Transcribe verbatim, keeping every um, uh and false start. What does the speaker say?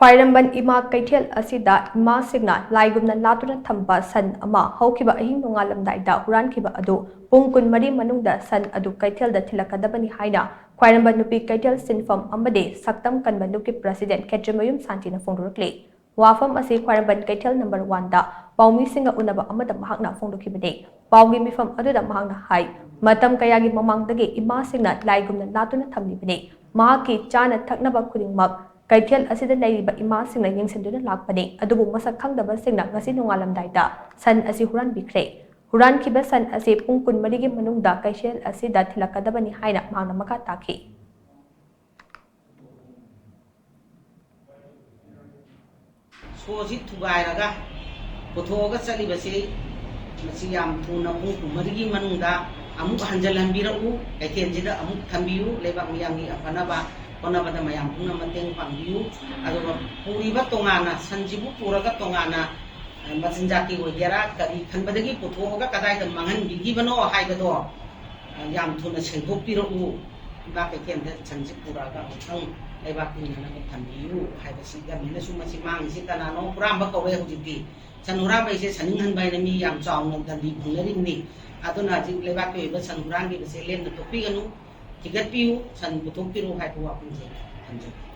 ꯈ꯭ꯋꯥꯏꯔꯝꯕꯟ ꯏꯃꯥ ꯀꯩꯊꯦꯜ ꯑꯁꯤꯗ ꯏꯃꯥꯁꯤꯡꯅ ꯂꯥꯏꯒꯨꯝꯅ ꯂꯥꯠꯇꯨꯅ ꯊꯝꯕ ꯁꯟ ꯑꯃ ꯍꯧꯈꯤꯕ ꯑꯍꯤꯡ ꯅꯣꯡꯉꯥꯜꯂꯝꯗꯥꯏꯗ ꯍꯨꯔꯥꯟꯈꯤꯕ ꯑꯗꯨ ꯄꯨꯡ ꯀꯨꯟꯃꯔꯤ ꯃꯅꯨꯡꯗ ꯁꯟ ꯑꯗꯨ ꯀꯩꯊꯦꯜꯗ ꯊꯤꯜꯂꯛꯀꯗꯕꯅꯤ ꯍꯥꯏꯅ ꯈ꯭ꯋꯥꯏꯔꯝꯕꯟ ꯅꯨꯄꯤ ꯀꯩꯊꯦꯜ ꯁꯤꯟꯐꯝ ꯑꯃꯗꯤ ꯁꯛꯇꯝ ꯀꯟꯕ ꯂꯨꯞꯀꯤ ꯄ꯭ꯔꯁꯤꯗꯦꯟ ꯈꯦꯇ꯭ꯔꯤꯃꯌꯨꯝ ꯁꯥꯟꯇꯤꯅ ꯐꯣꯡꯗꯣꯔꯛꯂꯤ꯫ ꯋꯥꯐꯝ ꯑꯁꯤ ꯈ꯭ꯋꯥꯏꯔꯝꯕꯟ ꯀꯩꯊꯦꯜ ꯅꯝꯕꯔ ꯋꯥꯟꯗ ꯄꯥꯎꯃꯤꯁꯤꯡꯒ ꯎꯅꯕ ꯑꯃꯗ ꯃꯍꯥꯛꯅ ꯐꯣꯡꯗꯣꯛꯈꯤꯕꯅꯤ꯫ ꯄꯥꯎꯒꯤ ꯃꯤꯐꯝ ꯑꯗꯨꯗ ꯃꯍꯥꯛꯅ ꯍꯥꯏ, ꯃꯇꯝ ꯀꯌꯥꯒꯤ ꯃꯃꯥꯡꯗꯒꯤ ꯏꯃꯥꯁꯤꯡꯅ ꯂꯥꯏꯒꯨꯝꯅ ꯂꯥꯠꯇꯨꯅ ꯊꯝꯂꯤꯕꯅꯤ꯫ ꯃꯍꯥꯛꯀꯤ ꯆꯥꯅ ꯊꯛꯅꯕ ꯈꯨꯗꯤꯡꯃꯛ ꯀꯩꯊꯦꯜ ꯑꯁꯤꯗ ꯂꯩꯔꯤꯕ ꯏꯃꯥꯁꯤꯡꯅ ꯌꯦꯡꯁꯤꯟꯗꯨꯅ ꯂꯥꯛꯄꯅꯤ꯫ ꯑꯗꯨꯕꯨ ꯃꯁꯛ ꯈꯪꯗꯕꯁꯤꯡꯅ ꯉꯁꯤ ꯅꯣꯡꯉꯥꯜꯂꯝꯗꯥꯏꯗ ꯁꯟ ꯑꯁꯤ ꯍꯨꯔꯥꯟꯕꯤꯈ꯭ꯔꯦ꯫ ꯍꯨꯔꯥꯟꯈꯤꯕ ꯁꯟ ꯑꯁꯤ ꯄꯨꯡ ꯀꯨꯟꯃꯔꯤꯒꯤ ꯃꯅꯨꯡꯗ ꯀꯩꯊꯦꯜ ꯑꯁꯤꯗ ꯊꯤꯜꯂꯛꯀꯗꯕꯅꯤ ꯍꯥꯏꯅ ꯃꯍꯥꯛꯅ ꯃꯈꯥ ꯇꯥꯈꯤ꯫ ꯁꯣꯁꯤ ꯊꯨꯒꯥꯏꯔꯒ ꯄꯨꯊꯣꯛꯑꯒ ꯆꯠꯂꯤꯕꯁꯤ ꯃꯁꯤ ꯌꯥꯝ ꯊꯨꯅ ꯄꯨꯡ ꯀꯨꯟꯃꯔꯤꯒꯤ ꯃꯅꯨꯡꯗ ꯑꯃꯨꯛ ꯍꯟꯖꯤꯜꯍꯟꯕꯤꯔꯛꯎ꯫ ꯀꯩꯊꯦꯜꯁꯤꯗ ꯑꯃꯨꯛ ꯊꯝꯕꯤꯌꯨ꯫ ꯂꯩꯕꯥꯛ ꯃꯤꯌꯥꯝꯒꯤ ꯑꯐꯅꯕ ꯍꯣꯠꯅꯕꯗ ꯃꯌꯥꯝ ꯄꯨꯝꯅ ꯃꯇꯦꯡ ꯄꯥꯡꯕꯤꯌꯨ꯫ ꯑꯗꯨꯒ ꯄꯨꯔꯤꯕ ꯇꯣꯉꯥꯟꯅ ꯁꯟꯁꯤꯕꯨ ꯄꯨꯔꯒ ꯇꯣꯉꯥꯟꯅ ꯃꯆꯤꯟꯖꯥꯛꯀꯤ ꯑꯣꯏꯒꯦꯔꯥ ꯀꯔꯤ ꯈꯟꯕꯗꯒꯤ ꯄꯨꯊꯣꯛꯑꯒ ꯀꯗꯥꯏꯗ ꯃꯥꯡꯍꯟꯕꯤꯈꯤꯕꯅꯣ ꯍꯥꯏꯕꯗꯣ ꯌꯥꯝ ꯊꯨꯅ ꯁꯦꯡꯗꯣꯛꯄꯤꯔꯛꯎ꯫ ꯏꯃꯥ ꯀꯩꯊꯦꯜꯗ ꯁꯟꯁꯤ ꯄꯨꯔꯛꯑꯒ ꯑꯃꯨꯛꯇꯪ ꯂꯩꯕꯥꯛ ꯏꯟꯅꯅꯕ ꯊꯝꯕꯤꯌꯨ ꯍꯥꯏꯕꯁꯤ governmentꯅꯁꯨ ꯃꯁꯤ ꯃꯥꯡꯉꯤꯁꯤ ꯀꯅꯥꯅꯣ? ꯍꯨꯔꯥꯟꯕ ꯀꯧꯔꯦ ꯍꯧꯖꯤꯛꯇꯤ꯫ ꯁꯟ ꯍꯨꯔꯥꯟꯕ ꯍꯥꯏꯁꯦ ꯁꯟꯅꯤꯡꯍꯟꯕ ꯍꯥꯏꯅ ꯃꯤ ꯌꯥꯝ ꯆꯥꯎꯅ ꯗꯟꯗꯤ ꯐꯪꯅꯔꯤꯕꯅꯤ꯫ ꯑꯗꯨꯅ ꯍꯧꯖꯤꯛ ꯂꯩꯕꯥꯛꯀꯤ ꯑꯣꯏꯕ ꯁꯟ ꯍꯨꯔꯥꯟꯈꯤꯕꯁꯦ ꯂꯦꯝꯅ ꯇꯣꯛꯄꯤꯒꯅꯨ, ꯊꯤꯒꯠꯄꯤꯌꯨ, ꯁꯟ ꯄꯨꯊꯣꯛꯄꯤꯔꯨ ꯍꯥꯏꯕ ꯋꯥꯐꯝꯁꯦ ꯊꯝꯖꯒꯦ꯫